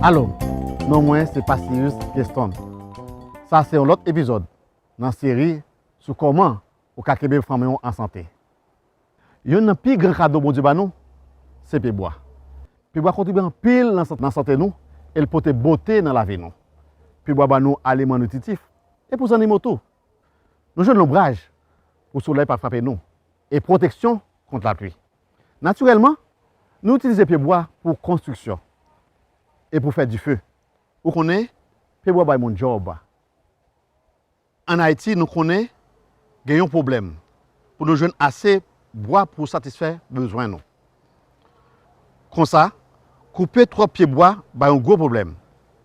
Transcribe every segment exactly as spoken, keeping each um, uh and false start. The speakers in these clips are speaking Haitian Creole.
Alo, non mwen se Passilius Gueston. Sa se yon lòt epizòd nan seri sou kòman ou ka kenbe fanmi w an sante. Youn nan pi gran kado Bondye ba nou, se pyebwa. Pyebwa kontribye anpil nan san-, nan sante nou e l pote bote nan lavi nou. Pyebwa ba nou aliman nitritif e pou zannimo tou. Nou jwenn lonbraj pou solèy pa frape nou e pwoteksyon kont lapli. Natirèlman, nou itilize pyebwa pou konstriksyon e pou fè dife. Ou konnen, pyebwa bay moun djòb. Ann Ayiti, nou konnen gen yon pwoblèm pou nou jwenn ase bwa pou satisfè bezwen nou. Konsa, koupe twòp pyebwa bay yon gwo pwoblèm,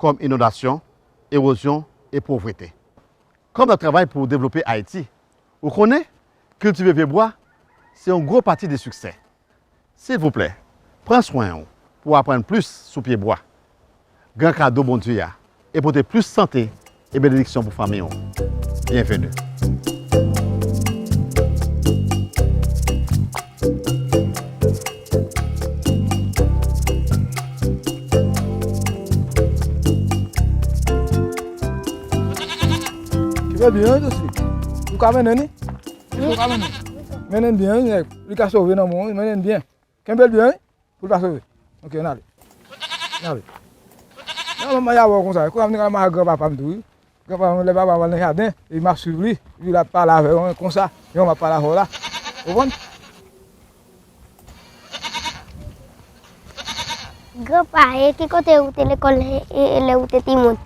kòm inondasyon, ewozyon e povrete. Kòm n ap travay pou devlope Ayiti, ou konnen, kiltive pyebwa se yon gwo pati de siksè. Silvouplè, pran swen w pou w aprann plis sou pyebwa, gran kado Bondye a, e pote plis sante e benediksyon pou fanmi w. Byenveni. Kenbe byen, wi, Josi. Ou ka mennen ni? Ou ka mennen? Mennen byen, wi, nèg. Li ka sove nan men w, wi, mennen byen. Kenbe l byen, wi. Pou l pa sove. Ok, n ale. N ale. Nan, manman y a wè w konsa. Kou a m te ka mache granpapa m tou, wi. Granpapa m, lè papa m al nan jaden, epi m ap swiv li, epi l ap pale avè yo, konsa, jan m ap pale avè w la. Ou konprann? Granpa, e ki kote ou te lekòl, e, e, lè ou te timoun?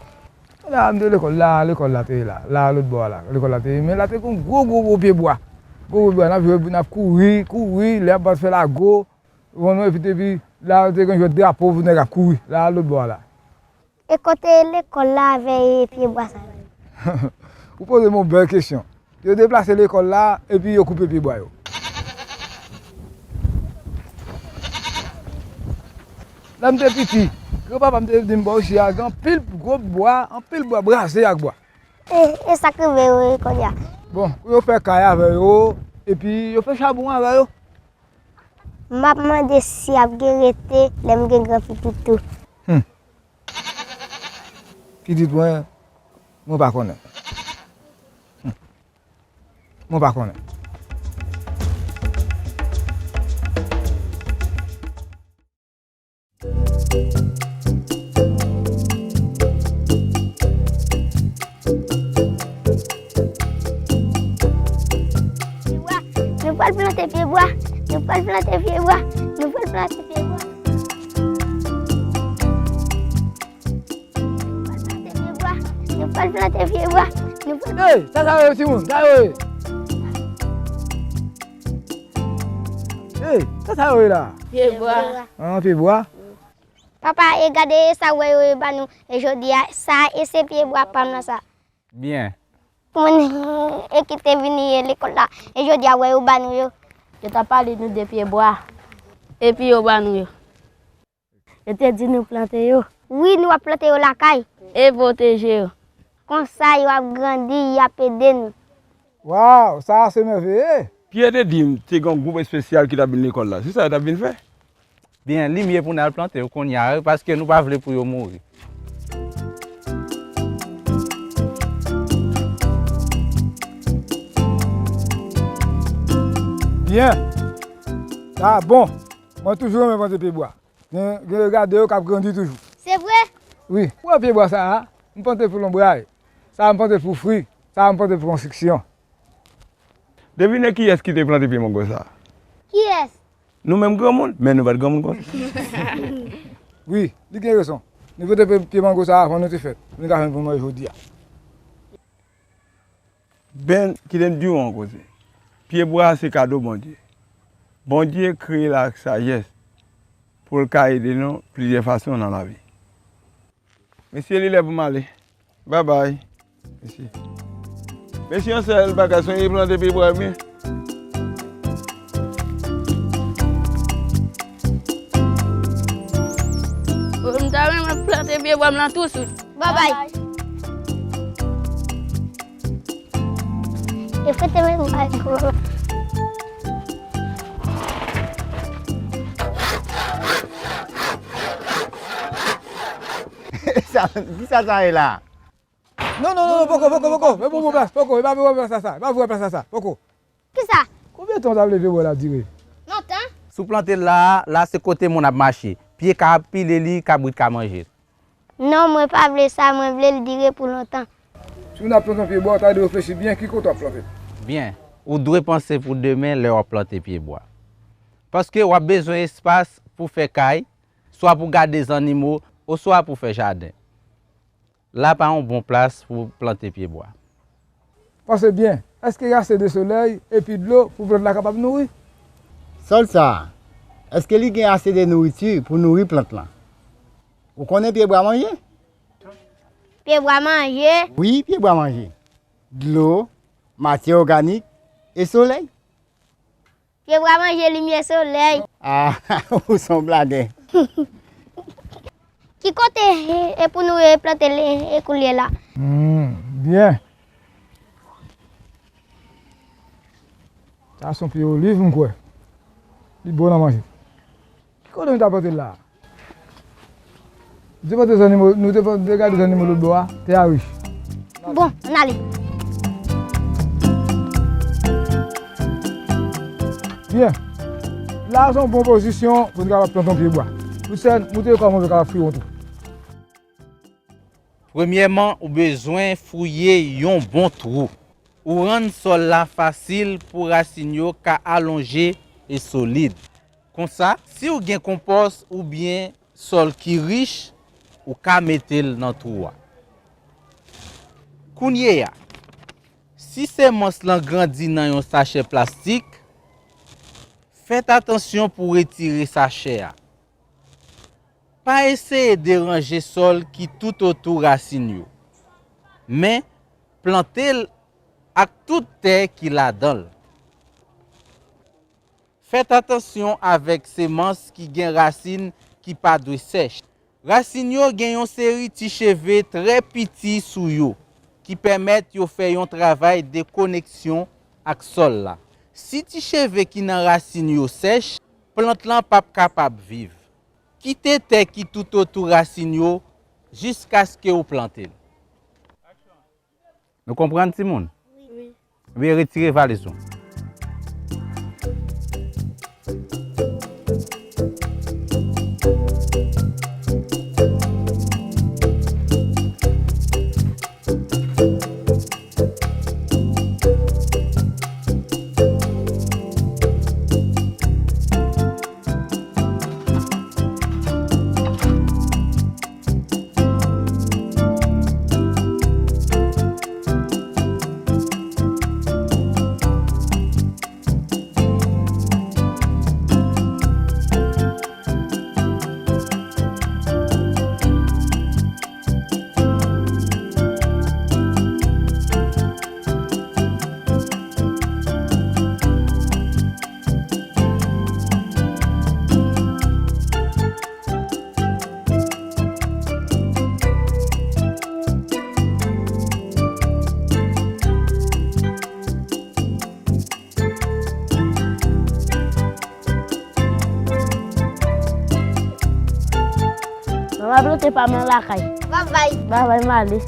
La, m te lekòl la, lekòl la te ye la. La, lòt bò a la, lekòl la te ye. Men la te gon gwo, gwo, gwo pyebwa. Gwo, gwo pyebwa, n ap jwe, n ap kouri, kouri, lè y ap bat fè lago. Ou konprann, epi, epi la, te gen jwèt drapo pou nèg ap kouri. La, lòt bò a la. E kote lekòl la avè pyebwa sa yo? Ou poze m yon bèl kesyon. Yo deplase lekòl la, epi yo koupe pyebwa yo. Lè m te piti, granpapa m te di m bò isit a, gen anpil gwo bwa, anpil bwa, brase ak bwa. E, e sa k rive yo, e, kounye a? Bon, yo fè kay avè yo, epi yo fè chabon avè yo. M ap mande si ap gen rete lè m gen gran pitit tou. Hmm. Pitit mwen, mwen pa konnen. Hmm. Mwen pa konnen. Pyebwa, nou pral plante pyebwa, nou pral plante pyebwa, nou pral plante pyebwa. Nou pral plante pyebwa, nou pral plante pyebwa, nou pral... Hey, sa sa yo ye, timoun? Sa yo ye? Hey, sa sa yo ye la? Pyebwa. Ah, pyebwa. Papa, e gade sa w wè yo ye ba nou, e jodi a, sa, e se pyebwa pa m nan sa. Byen. Moun e ki te vini ye lekòl la, e jodi a, w wè yo ba nou yo. Yo t ap pale nou de pyebwa, epi yo ba nou yo. Yo te di nou plante yo. Wi, nou ap plante yo lakay. E pwoteje yo. Konsa, yo ap grandi, y ap ede nou. Waw, sa a se mèveye! Pyè te di m te gen yon gwoup espesyal ki t ap vin lekòl la. Se sa yo t ap vin fè? Byen, li mye pou n al plante yo kounye a, wi, paske nou pa vle pou yo mouri. Byen. Sa bon. Mwen toujou renmen plante pyebwa. Gen, gen, gade yo k ap grandi toujou. Se vre? Wi. Ou wè pyebwa sa a, m plante pou lonbraj. Sa a m plante pou fwi. Sa a m plante pou konstriksyon. Devine kiyès ki te plante pye mango sa a? Kiyès? Nou menm granmoun, men nou pa t granmoun konsa. Wi, li gen rezon. Nou plante pye, pye mango sa a avan nou te fèt. Nou ka jwenn pou nou manje jodi a. Ben, kite m di w yon koze. Pyebwa a se kado Bondye. Bondye kreye l ak sajès pou l ka ede nou plizyè fason nan lavi. Mesye, li lè pou m ale. Babay. Mesye. Men se yon sèl bagay, sonje plante pye bwa, wi. M ta renmen plante pye bwa m lan touswit. Babay. E fete men m pa gwo. Sa, kisa sa ye la? Non, non, non, non, poko, poko, poko. E bon, bon, plas, poko. E pa vre plas sa, sa. E pa vre plas sa, sa. Poko. Kisa? Konbyen tan w t ap leve wè l ap dire? Lontan. Si w plante l la, la se kote moun ap mache. Pye ka ap pile li, kabrit ka manje l. Non, mwen pa vle sa, mwen vle l dire pou lontan. Si w ap plante yon pye bwa, w ta dwe reflechi byen ki kote w ap plante l. Byen, ou dwe panse pou demen lè w ap plante pye bwa. Paske w ap bezwen espas pou fè kay, swa pou gade zannimo, oswa pou fè jaden. La pa yon bon plas pou plante pye bwa. Panse byen, èske gen ase de solèy epi dlo pou plant la kapab nouri? Sòl sa a, èske li gen ase de nouriti pou nouri plant lan? Ou konnen pye bwa manje? Pye bwa manje? Wi, pye bwa manje. Dlo, matyè òganik, e solèy. Pye bwa manje limyè solèy. Ah, ou se yon blagè. Ki kote e, e pou nou replante l e, e koulye la? Hmm, byen. Sa se yon pye oliv, m kwè. Li bon nan manje. Ki kote nou ta plante l la? Nou te plante zannimo, nou te plante, gade zannimo lòt bò a, tè a rich. Bon, ann ale. Byen. La se yon bon pozisyon pou nou kapab plante yon pye bwa. Pou sèn, montre yo kòman nou kapab fouye yon twou. Premyèman, ou bezwen fouye yon bon twou. Ou rann sòl la fasil pou rasin yo ka alonje e solid. Konsa, si w gen konpòs oubyen sòl ki rich, ou ka mete l nan twou a. Kounye a, si semans lan grandi nan yon sachè plastik, fèt atansyon pou w retire sachè a. Pa eseye deranje sòl ki toutotou rasin yo, men plante l ak tout tè ki ladan l. Fèt atansyon avèk semans ki gen rasin ki pa dwe sèch. Rasin yo gen yon seri ti cheve trè piti sou yo ki pèmèt yo fè yon travay de koneksyon ak sòl la. Si ti cheve ki nan rasin yo sèch, plant lan p ap kapab viv. Kite tè ki toutotou rasin yo jiskaske w plante l. Nou konprann, timoun? Wi. Ebyen, retire valiz ou. Mwen va plante pa m nan lakay. Babay. Babay, m ale.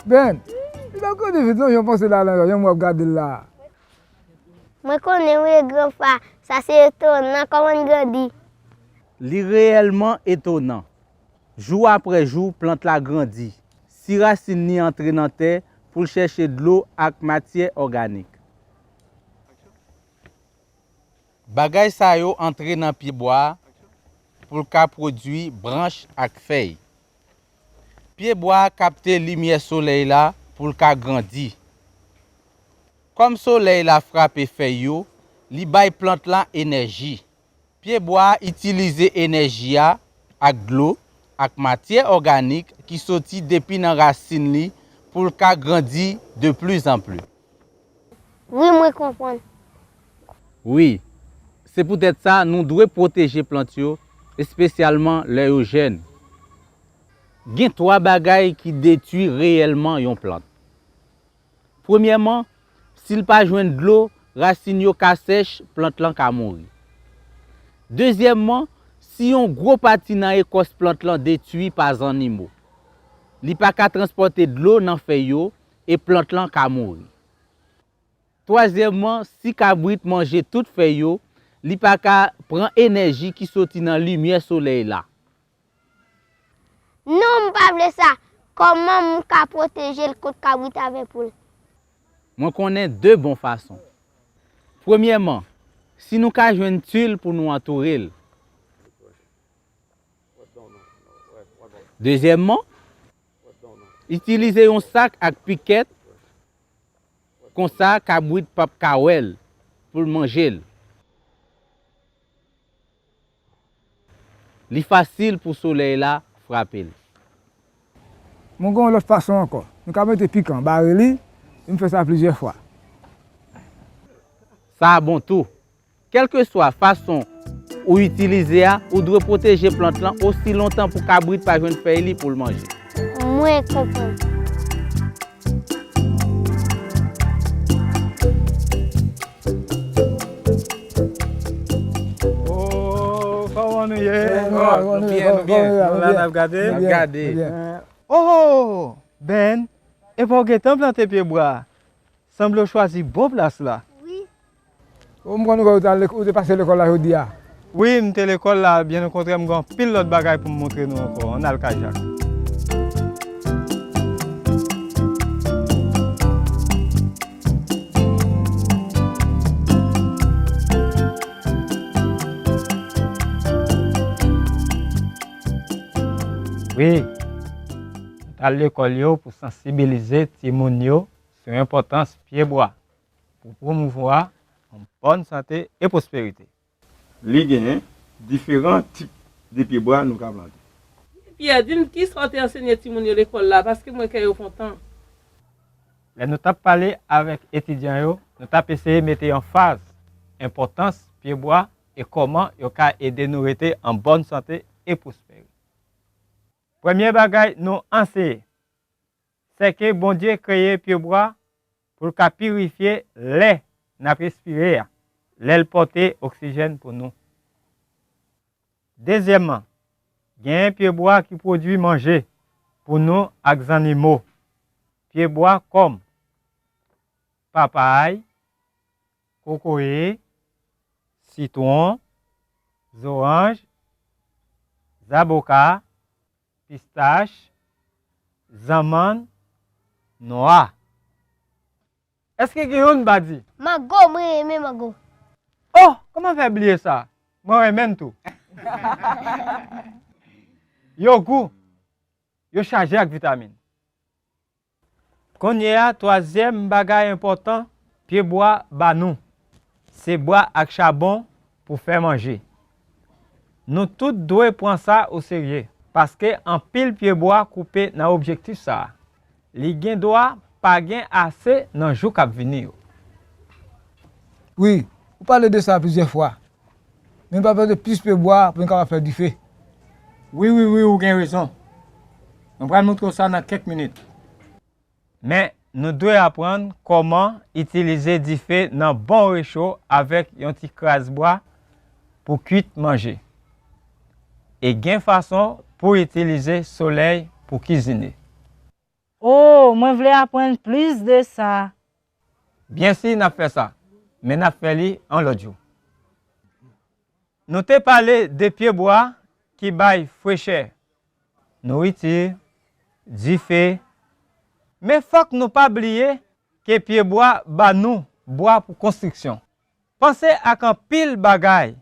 Ben, li pa grandi vit non, jan w panse la, la, jan w ap gade l la. Mwen konnen wi, granpa, sa se etonan, kòman l grandi? Li reyèlman etonan. Jou apre jou, plant la grandi. Si rasin li antre nan tè pou l chèche dlo ak matyè òganik. Bagay sa yo antre nan pye bwa a pou l ka pwodui branch ak fèy. Pye bwa a kapte limyè solèy la pou l ka grandi. Kòm solèy la frape fèy yo, li bay plant la enèji. Pyebwa a itilize enèji a ak dlo, ak matyè òganik ki soti depi nan rasin li pou l ka grandi de plus en plus. Wi, mwen konprann. Wi, se poutèt sa nou dwe pwoteje plant yo, espesyalman lè yo jèn. Gen twa bagay ki detwi reyèlman yon plant. Premyèman, si l pa jwenn dlo, rasin yo ka sèch, plant lan ka mouri. Dezyèmman, si yon gwo pati nan ekòs plant lan detwi pa zannimo, li pa ka transpòte dlo nan fèy yo e plant lan ka mouri. Twazyèmman, si kabrit manje tout fèy yo, li pa ka pran enèji ki soti nan limyè solèy la. Non, m pa vle sa. Kòman m ka pwoteje l kont kabrit avè poul? Mwen konnen de bon fason. Premyèman, si nou ka jwenn til pou nou antoure l. Dezyèmman, itilize yon sak ak pikèt, konsa kabrit p ap ka wè l pou l manje l. Li fasil pou solèy la frape l. Mwen gen yon lòt fason ankò. Nou ka mete pikan, bare li, e m fè sa plizyè fwa. Sa a bon tou. Kèlkeswa fason ou itilize a, ou dwe pwoteje plant lan osi lontan pou kabrit pa jwenn fèy li pou l manje. Mwen konprann. Oh, kòman nou ye? Oh, nou byen, nou byen. Nou la, n ap gade. N ap gade. Oh, Ben, epa w gentan plante pyebwa? Sanble w chwazi bon plas la. Wi. Oh, m konn wè ou t al lek-, ou te pase lekòl la jodi a. Wi, m te lekòl la, byen okontrè, m gen anpil lòt bagay pou m montre nou ankò. Ann al kay Jak. Wi, m t al lekòl yo pou sansibilize timoun yo sou enpòtans pyebwa pou pwomouvwa yon bòn sante e pwosperite. Li genyen diferan tip de pyebwa nou ka plante. Pyè, di m kisa w te ansenye timoun yo lekòl la, paske m wè kè yo kontan. Lè nou t ap pale avèk etidyan yo, nou t ap eseye mete anfaz enpòtans pyebwa e kòman yo ka ede nou rete an bòn sante e pwospere. Premye bagay nou anseye, sèke Bondye kreye pyebwa pou l ka pirifye lè n ap respire a, lè l pòte oksijèn pou nou. Dezyèmman, genyen pyebwa ki pwodui manje pou nou ak zannimo. Pyebwa kòm papay, kokoye, sitwon, zoranj, zaboka, pistach, zanmann, nwa. Èske gen youn m pa di? Mango, mwen renmen mango. Oh, kòman fè bliye sa? Mwen renmen l tou. Yo gou, yo chaje ak vitamin. Kounye a, twazyèm bagay enpòtan pyebwa ba nou, se bwa ak chabon pou fè manje. Nou tout dwe pran sa oserye, paske anpil pyebwa koupe nan objektif sa a. Li gen dwa pa gen ase nan jou k ap vini yo. Wi, ou pale de sa plizyè fwa. Men pa plante plis pyebwa pou n kapab fè dife. Wi, wi, wi, ou gen rezon. Mwen pral montre w sa nan kèk minit. Men, nou dwe aprann kòman itilize dife nan bon recho avèk yon ti kras bwa pou kwit manje. E gen fason pou itilize solèy pou kizine. Oh, mwen vle aprann plis de sa. Byen si n ap fè sa, men n ap fè li yon lòt jou. Nou te pale de pyebwa ki bay frechè, nouriti, dife. Men fòk nou pa bliye ke pyebwa ba nou bwa pou konstriksyon. Panse ak anpil bagay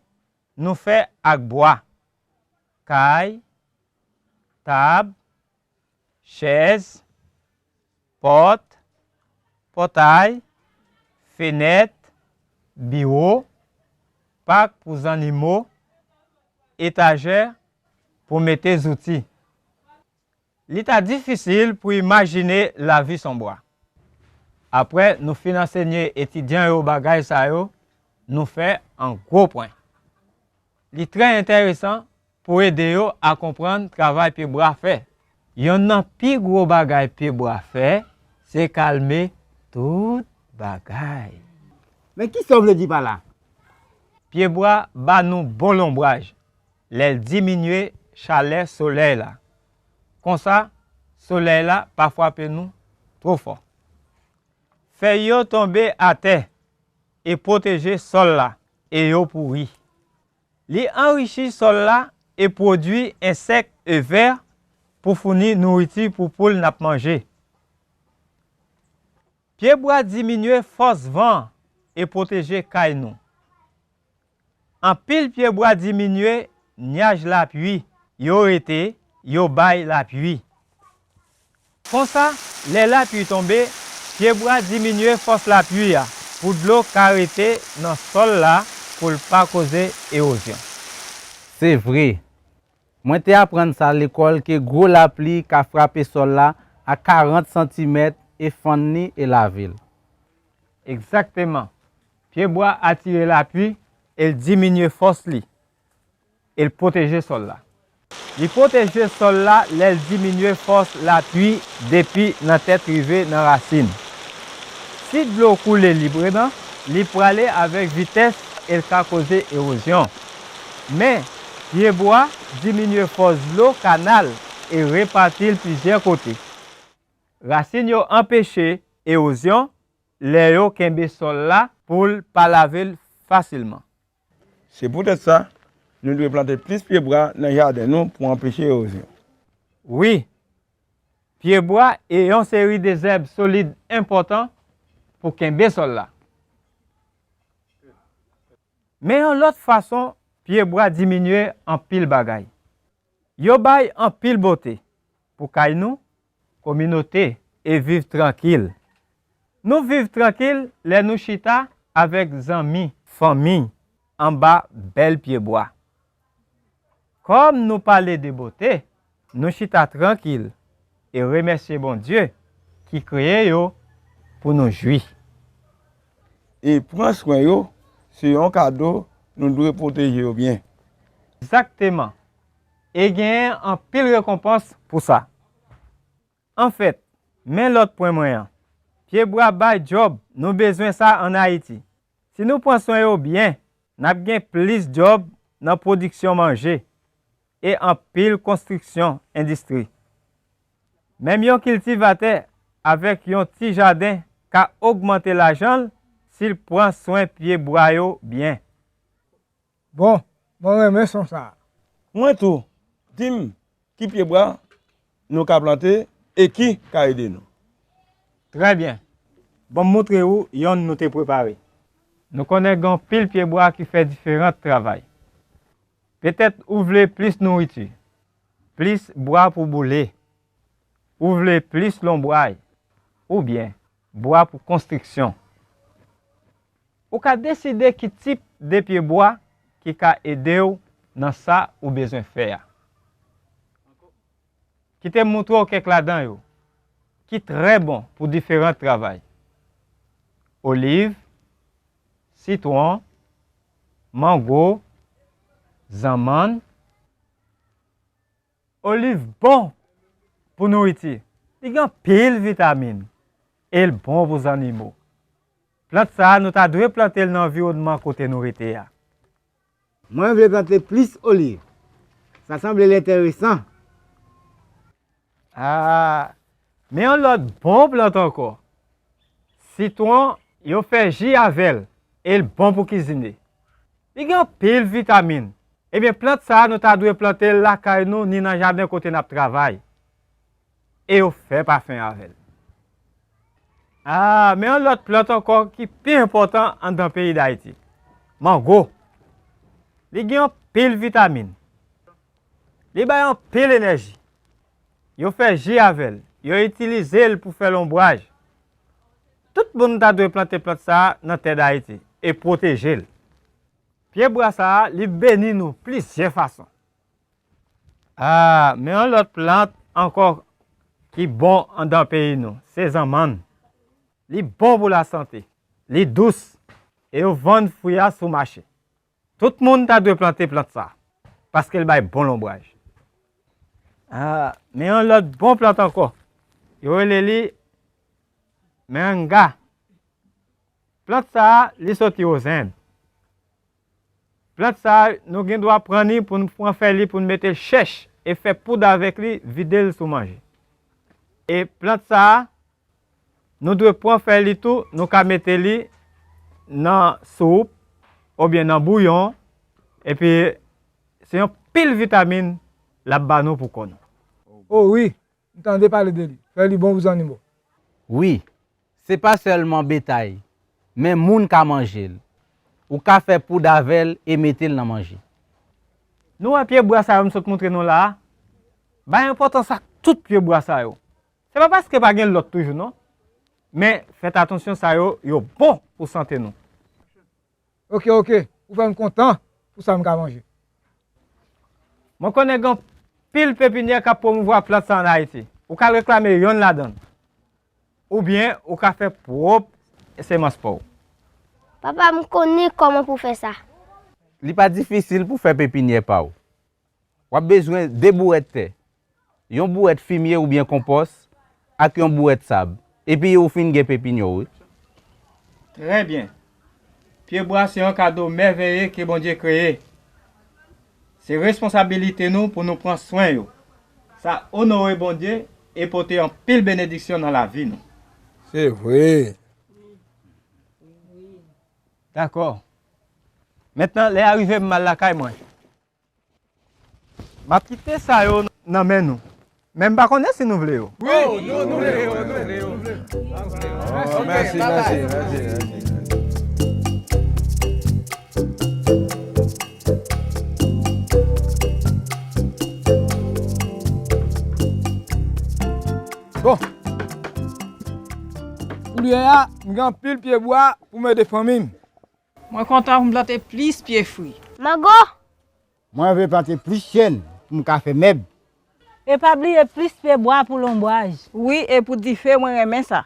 nou fè ak bwa. Kay, tab, chèz, pòt, pòtay, fenèt, biwo, pak pou zannimo, etajè pou mete zouti. Li ta difisil pou imajine lavi san bwa. Apre nou fin ansenye etidyan yo bagay sa yo, nou fè an gwo pwen. Li trè enteresan pou ede yo a konprann travay pyebwa fè. Yonn nan pi gwo bagay pyebwa fè, se kalme tout bagay. Men kisa w vle di pa la? Pyebwa ba nou bon lonbraj lè l diminye chalè solèy la. Konsa, solèy la pa frape nou twò fò. Fèy yo tonbe atè e pwoteje sòl la e yo pouri. Li anrichi sòl la e pwodui ensèk e vè pou founi nouriti pou poul n ap manje. Pyebwa diminye fòs van an e pwoteje kay nou. Anpil pyebwa diminye nyaj lapli yo rete, yo bay lapli. Konsa, lè lapli tonbe, pyebwa diminye fòs lapli a pou dlo ka rete nan sòl la pou l pa koze ewozyon. Se vre. Mwen te aprann sa lekòl ke gwo lapli ka frape sòl la a karant santimèt e fann li e lave l. Egzakteman. Pyebwa atire lapli e l diminye fòs li e l pwoteje sòl la. Li pwoteje sòl la lè l diminye fòs lapli depi nan tèt rive nan rasin. Si dlo koule libreman, li prale avèk vitès e l ka koze ewozyon. Men, pyebwa diminye fòs dlo kanal e repati l plizyè kote. Rasin yo anpeche ewozyon lè yo kenbe sòl la pou l pa lave l fasilman. Se poutèt sa, nou dwe plante plis pyebwa nan jaden nou pou anpeche ewozyon. Wi, pyebwa e yon seri de zèb solid enpòtan pou kenbe sòl la. Men yon lòt fason pyebwa diminye anpil bagay. Yo bay anpil bote pou kay nou, kominote e viv trankil. Nou viv trankil lè nou chita avèk zanmi, fanmi, anba bèl pyebwa. Kòm nou pale de bote, nou chita trankil e remèsye Bondye ki kreye yo pou nou jwi. E pran swen yo, se yon kado, nou dwe pwoteje yo byen. Egzakteman. E genyen anpil rekonpans pou sa. Anfèt, men lòt pwen mwen an. Pyebwa bay djòb, nou bezwen sa ann Ayiti. Si nou pran swen yo byen, n ap gen plis djòb nan pwodiksyon manje e anpil konstriksyon endistri. Menm yon kiltivatè avèk yon ti jaden ka ogmante lajan l si l pran swen pyebwa yo byen. Bon, mwen renmen son sa a. Mwen tou, di m ki pyebwa nou ka plante e ki ka ede nou. Trè byen. Ban m montre ou yonn nou te prepare. Nou konnen gen anpil pyebwa ki fè diferan travay. Petèt ou vle plis nouriti, plis bwa pou boule, ou vle plis lonbraj, oubyen bwa pou konstriksyon. Ou ka deside ki tip de pyebwa ki ka ede w nan sa ou bezwen fè a. Kite m montre w kèk ladan yo, ki trè bon pou diferan travay. Oliv, sitwon, mango, zanmann. Oliv bon pou nouriti. Li gen anpil vitamin e l bon pou zannimo. Plant sa a, nou ta dwe plante l nan anviwònman kote nou rete a. Mwen vle plante plis oliv. Sa sanble l enteresan. A, men yon lòt bon plant ankò. Sitwon, yo fè ji avè l e l bon pou kizine. Li gen anpil vitamin. Ebyen, plant sa a, nou ta dwe plante l lakay nou ni nan jaden kote n ap travay. E yo fè pafen avè l. A, men yon lòt plant ankò ki pi enpòtan anndan peyi Dayiti. Mango. Li gen anpil vitamin. Li bay anpil enèji. Yo fè ji avè l. Yo itilize l pou fè lonbraj. Tout moun ta dwe plante plant sa a nan tè Dayiti e pwoteje l. Pyebwa sa a, li beni nou plizyè fason. Ah, men yon lòt plant ankò ki bon anndan peyi nou, se zanmann. Li bon pou lasante, li dous, e yo vann fwi a sou mache. Tout moun ta dwe plante plant sa, paske l bay bon lonbraj. Ah, men yon lòt bon plant ankò, yo rele li meranga. Plant sa a, li soti Ozend. Plant sa a, nou gen dwa pran li pou n pran fèy li pou n mete l chèch e fè poud avèk li, vide l sou manje. E plant sa a, nou dwe pran fèy li tou, nou ka mete li nan soup oubyen nan bouyon, epi se yon pil vitamin l ap ba nou pou kò nou. O wi, m tande pale de li. Fèy li bon pou zannimo. Wi, se pa sèlman betay, men moun ka manje l. Ou ka fè poud avè l e mete l nan manje. Nou wè pyebwa sa yo m sot montre nou la a? Bay enpòtans ak tout pyebwa sa yo. Se pa paske pa gen lòt toujou non. Men fèt atansyon sa yo, yo bon pou sante nou. Oke, oke. Ou fè m kontan pou sa m ka manje. Mwen konnen gen anpil pepinyè k ap pwomouvwa plant sa ann Ayiti. Ou ka al reklame yonn ladan l. Oubyen ou ka fè pwòp semans pa w. Papa, m konnen kòman pou fè sa. Li pa difisil pou fè pepinyè pa w. W ap bezwen de bourèt tè, yon bourèt fimye oubyen konpòs, ak yon bourèt sab. Epi ou fin gen pepinyè w, wi. Trè byen. Pyebwa se yon kado mèveye ke Bondye kreye. Se responsabilite nou pou nou pran swen yo. Sa onore Bondye e pote anpil benediksyon nan lavi nou. Se vre. Dakò. Mentnan, lè a rive m al lakay mwen. M ap kite sa yo nan men nou. Men m pa konnen si nou vle yo. Wi, nou, nou vle yo, nou vle yo. Oh, mèsi, mèsi, mèsi, mèsi. Bon. Koulye a, m gen anpil pyebwa pou m ede fanmi m. Mwen kontan pou m plante plis pye fwi. Mango! Mwen vle plante plis chèn pou m ka fè mèb. E pa bliye plis pyebwa pou lonbraj. Wi, e pou dife, mwen renmen sa.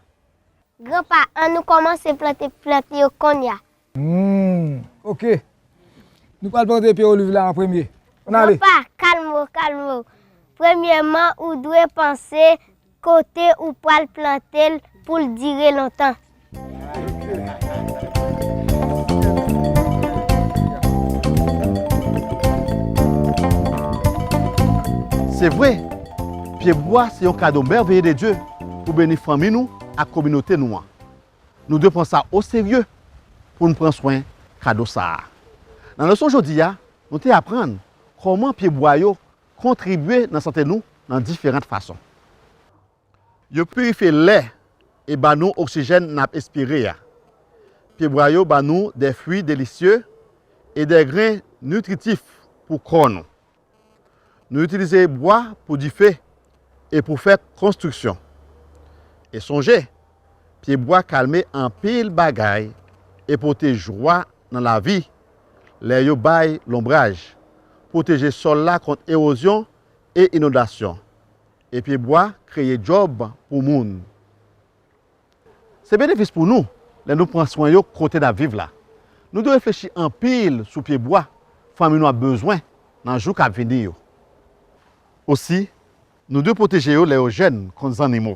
Granpa, ann nou kòmanse plante plant yo konnya. Hmm, oke. Nou pral plante pye oliv la an premye. Ann ale. Granpa, kalme w, kalme w. Premyèman, ou dwe panse kote ou pral plante l pou l dire lontan. Se vre, pyebwa se yon kado mèveye de Dye pou beni fanmi nou ak kominote nou an. Nou dwe pran sa oserye pou n pran swen kado sa a. Nan leson jodi a, nou te aprann kòman pyebwa yo kontribye nan sante nou nan diferan fason. Yo pirifye lè e ba nou oksijèn n ap espire a. Pyebwa yo ba nou de fwi delisye e de gren nitritif pou kò nou. Nou itilize bwa pou dife e pou fè konstriksyon. E sonje, pyebwa kalme anpil bagay e pote jwa nan lavi lè yo bay lonbraj, pwoteje sòl la kont ewozyon e inondasyon. E pyebwa kreye djòb pou moun. Se benefis pou nou lè nou pran swen yo kote n ap viv la. Nou dwe reflechi anpil sou pyebwa fanmi nou ap bezwen nan jou k ap vini yo. Osi, nou dwe pwoteje yo lè yo jèn kont zannimo.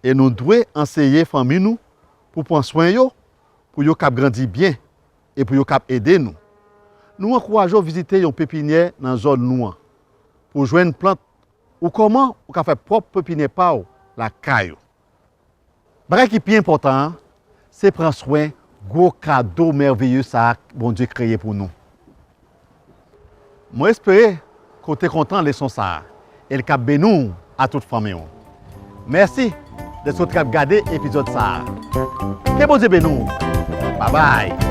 E nou dwe anseye fanmi nou pou pran swen yo, pou yo kab grandi byen e pou yo kab ede nou. Nou ankouraje w vizite yon pepinyè nan zòn nou an pou w jwenn plant ou kòman ou ka fè pwòp pepinyè pa w lakay ou. Bagay ki pi enpòtan an, se pran swen gwo kado mèveye sa a Bondye kreye pou nou. Mwen espere ke w te kontan leson sa a e l kab beni w a tout fanmi w. Mèsi dèske w te kab gade epizòd sa a. Ke Bondye beni w. Babay.